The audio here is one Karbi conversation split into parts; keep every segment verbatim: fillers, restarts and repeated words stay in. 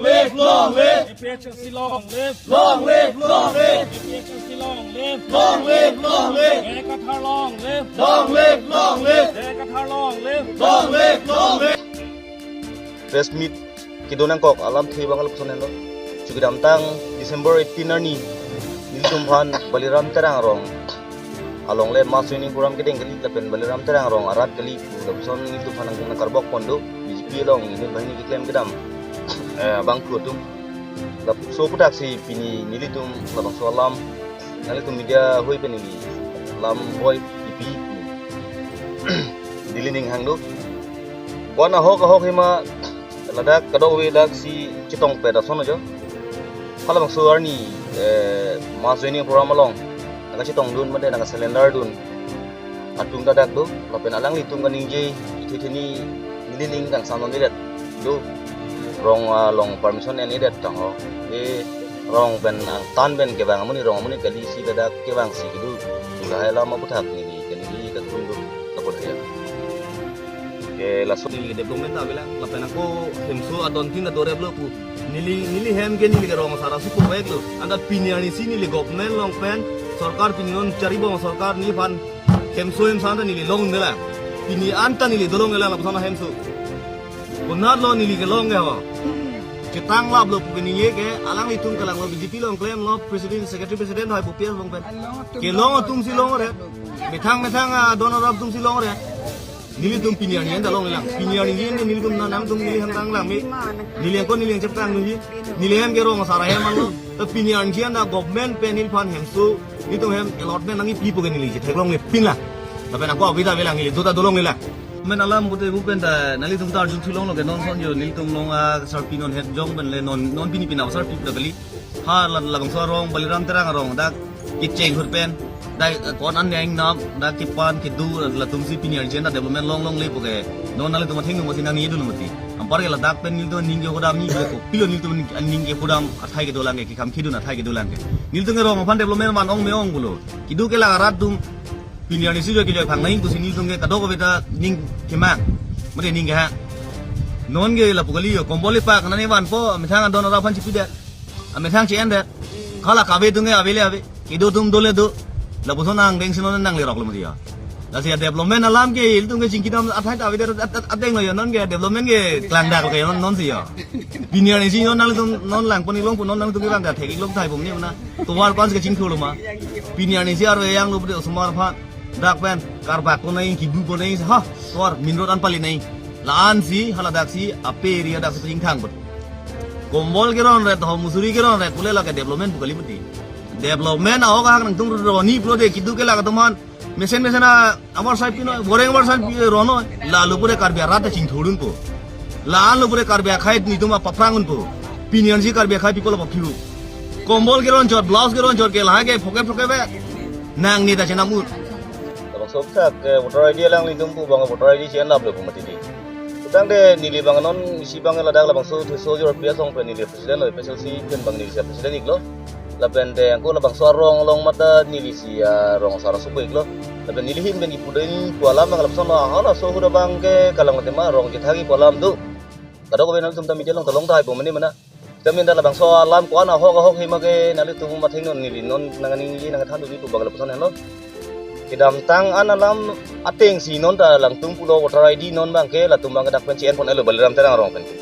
Live, long live! A P H L C long live! Long live, long live! A P H L C long live! Long live, long live! J I Kathar long live! Long live, long live! J I Kathar long live! Long live, long live! Press meet kedo nangkok alamthe abang lapuson henlo. Chukidamtang December eighteen arni nelitum aphan Baliram Terang arong along le mass joining program kedeng kali lapen Baliram Terang arong arat kali pu lapuson nelitum aphan nang, nangkarbok pon do. B J P along inut banghini keklem kedam, eh, abangphu atum. Laso aputhaksi pini nelitum labangso alam nanglitum media ahui pen neli alam boi pipi neli ning hang do. Ko-an ahok ahok hima ladak kadokave daksi chetongpet ason ajo. Halabangso arni, eh, mass joining program along nangkachetongdun mate nangkasurrender dun atum ta dak do, lapen alanglitum kaningje ithi theni neli ning kangsam non dilet do, rong along permission en-edet tangho. E rong pen angtan pen kevang amonit, rong amonit kali si ladak kevangsi kedo. Lahai alam aputhak neli kaningje katum do, lapu dia. Ke laso neli ke development ta avelang, lapen ako hemso adon tin adorep lo pu. Neli, neli hem ke neli ke rong asar asu pu vek lo. Anta pini arnisi neli government along pen, sorkar pini non chari bong sorkar neliphan hemso hemsa anta neli longlelang. Pini anta neli dolonglelang lapuson ahemso. Konatlo neli kelong ke ho. Chetang laplo pu kaningje ke, alanglitum kelanglo, B J P along klemlo, president, secretary president hai pu P S along pen. Kelong atumsi longre. Methang methang adon arap atumsi longre. Nelitum pini arni anta longlelang. Pini arni anta nelitum na nangtum neli hem tanglang me. Neli ako neli hem cheptang nunji. Neli hem ke rong asar ahem anlo. Ta pini arni anta government pen neliphan hemso, nelitum hem allotment nangkipi pu ke neli chetheklongle pinlang. Lapen ako abida avelang neli do ta dolonglelang. Men alam pute bu pen ta nanglitum ta arjuthu longlo ke non ason jo nelitum along asarpi non het jong pen le non, non pini pina asarpi ta kali. Ha la, labangso arong Baliram Terang arong dak kecheng hur pen. Dai, eh, ko-an an yang nam dak kepan kedo latumsi pini arjen dak development longlongle pu ke. Non nanglitum athengno masi nangji dun mati. Anpar ke ladak pen nelitum aning ke hodam ni ke ko. Pilo nelitum aning ke hodam athai kedolang ke, kekam kedun athai kedolang ke. Nelitum ke rong aphan development man ong me-ong pulo. Kedo kelang arat atum pini arnisi jo kejoi phang nai pusi nelitum ke kadokave ta ning kemang. Mate ning kehang. Non ke lapu kali jo kombol ipak nani vanpo, amethang adon arap aphan chipidet. Amethang chi-endet. Hala kave atum ke avele ave. Kedo atum dole do. Lapuson angdengsi non nanglerok lo mati ya. Lasi ya development alam ke ilitum ke chingkidam athai ta avedet at, at, ateng lo ya non ke development ke klangdak ke non, nonsi ya. Pini arnisi non nangtum non langpon-ik longpo, non nangtum ke langdak thek-ik long thai bomni mana. Tovar pas ke chingthu lo ma. Pini arnisi arve yang lo pute osomar aphan. Dak pen karbak ko nai, kibu ko nai, ha, tovar main road an pali nai. La-ansi, haladaksi, ape area daksi chingthang put. Kombol keronret ho, musuri keronret pule lake development pu kali mati. Development ahok ahak nangtum roni pulote kedo kelak atum aphan. Mesen mesen a amar sai pino, goreng amar sai pi rono. Lalu pure Karbi arat ta chingthurdunpo. La-anlo pure Karbi akhai netum apaphrangdunpo. Pini arnisi Karbi akhai people apaphiu. Kombol keronchot, blouse keronchot ke lahai ke phoke phoke ve. Nangne ta chenam ut. Labangso aphuthak ke voter I D alanglitum pu abang voter I D chi-en laplo pu mati di. Tangte neli abang non isi abang ladak labangso theso ajor P S along pen neli president lo, P S L C pen abang nelisi president-iklo. Lapen te angko labangso arong along mate nelisi arong asar asu-ik lo. Lapen neli ahin pen kipu dun pu alam abang lapuson lo, halaso ahut abang ke kalang tema rong chethak-ik pu alam do. Kadokave nangtum ta media along ta long tahai po mane mana. Sitame anta labangso alam ko-an ahok ahok hima ke nanglitum athengno neli non nangningje nangthandunji pu abang lapuson henlo. Kedamtang an alam atengsi non ta langtum pulo voter I D non abang ke latum abang ke dak pen chi-en pon-iklo Baliram Terang arong pen ke.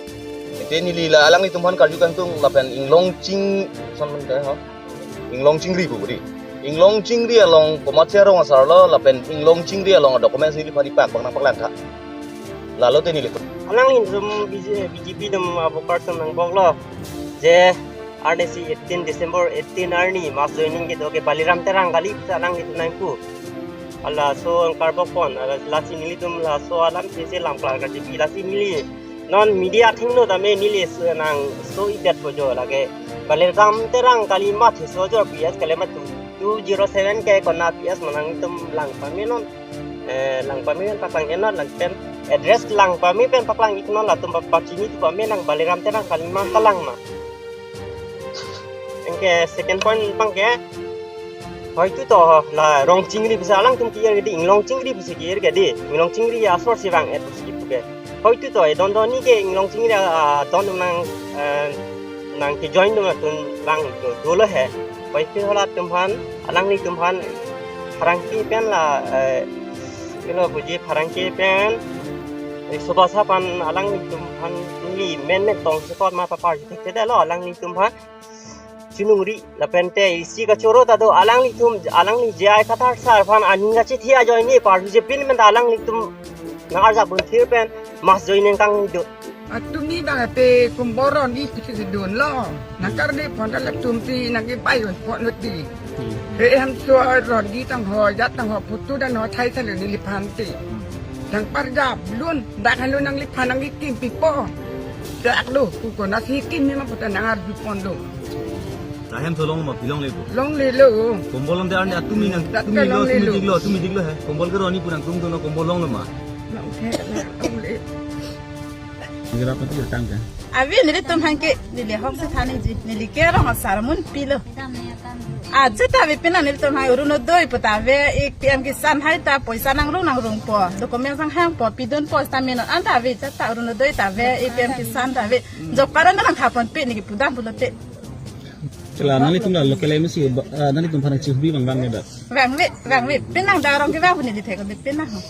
Ante neli la alanglitum aphan karju kangtung lapen inglong ching son pen ke ho. Inglong chingri pu budi. Inglong chingri along komatsi arong asar lo lapen inglong chingri along documents neliphan ipak abang nangpaklang tha. Lalo te neli. Alanglitum B J, B J P atum abo person nangboklo. Je arnisi eighteen December eighteen arni mass joining kedo ke Baliram Terang kali pusi alanglitum nangpu. Halaso angkarbok pon, hala lasi nelitum laso alam sese langplang kachipi lasi neli. Non media athengno tame neli so nangso-ikdet po jo lake. Baliram Terang kali ma theso ajor P S kali ma two zero seven ke kona P S ma nangtum lang pame non. Eh, lang pame non paklang enon lang pen. Address lang pame pen paklang-ik non latum pa pachini tu pame nang Baliram Terang kali ma kalang ma. Anke second point abang ke. Hoitu to la rong chingri pusi alangtum ki-er ke di, inglong chingri pusi ki-er ke di. Inglong chingri asor si vang-et pusi kipu ke. Hoi tu toi, don don ni ke inglong chingri, ah, don nang, eh, nang ke join dun atun lang tu dolo he. Hoi tu hala tum aphan, alanglitum aphan, pherangke pen la, eh, kilo puji pherangke pen, eh, Subhasa aphan alanglitum aphan neli men men tong support ma papar jite lo alanglitum aphan. Chinungri lapen te isi kachoro ta do alanglitum alangli J I Kathar sir aphan aning kachethe ajoine parju je pin men ta alanglitum nang arjap bun thir pen mas joine kang do. Atumi bang ate kumbor ron-i pisi dun lo. Nang karde pon ta latum ti nang ke bai on pon ti. He hem so ron-i tang ho jat tang ho putu dan ho thai sale neliphan ti. Nang parjap lun dak halo nangliphan nang ikim pipo. Dak lo ku ko nasi ikim ni ma puta nang arju pon do. Tahem so long ma pilong le ko. Longle lo. Kumbor long de arni atumi nang, dak atumi lo, longle atumi lo. Dik lo, atumi dik lo he. Kumbor ke ron-i pu nangtum do no kumbor long lo ma. Longle, longle. Ngira pati tang ka. Ave nelitum aphan ke neli hok se thani ji. Neli ke rong asar mun pilo. Aja ta ave pina nelitum aphan Orunodoi pu ta ave, A P M Kisan hai ta poisa nangrung nangrung po. Document sang hang po pidun po stamina an ta ave, ja ta Orunodoi ta ave, A P M Kisan ta ave. Job card an nang thapon pe neli pudam pulote. Chela nanglitum la local M C, ah, nanglitum aphan chihbi bang bang ne da. Bang ve, bang ve. Pina da rong ke bang pu neli thek ko pina ho.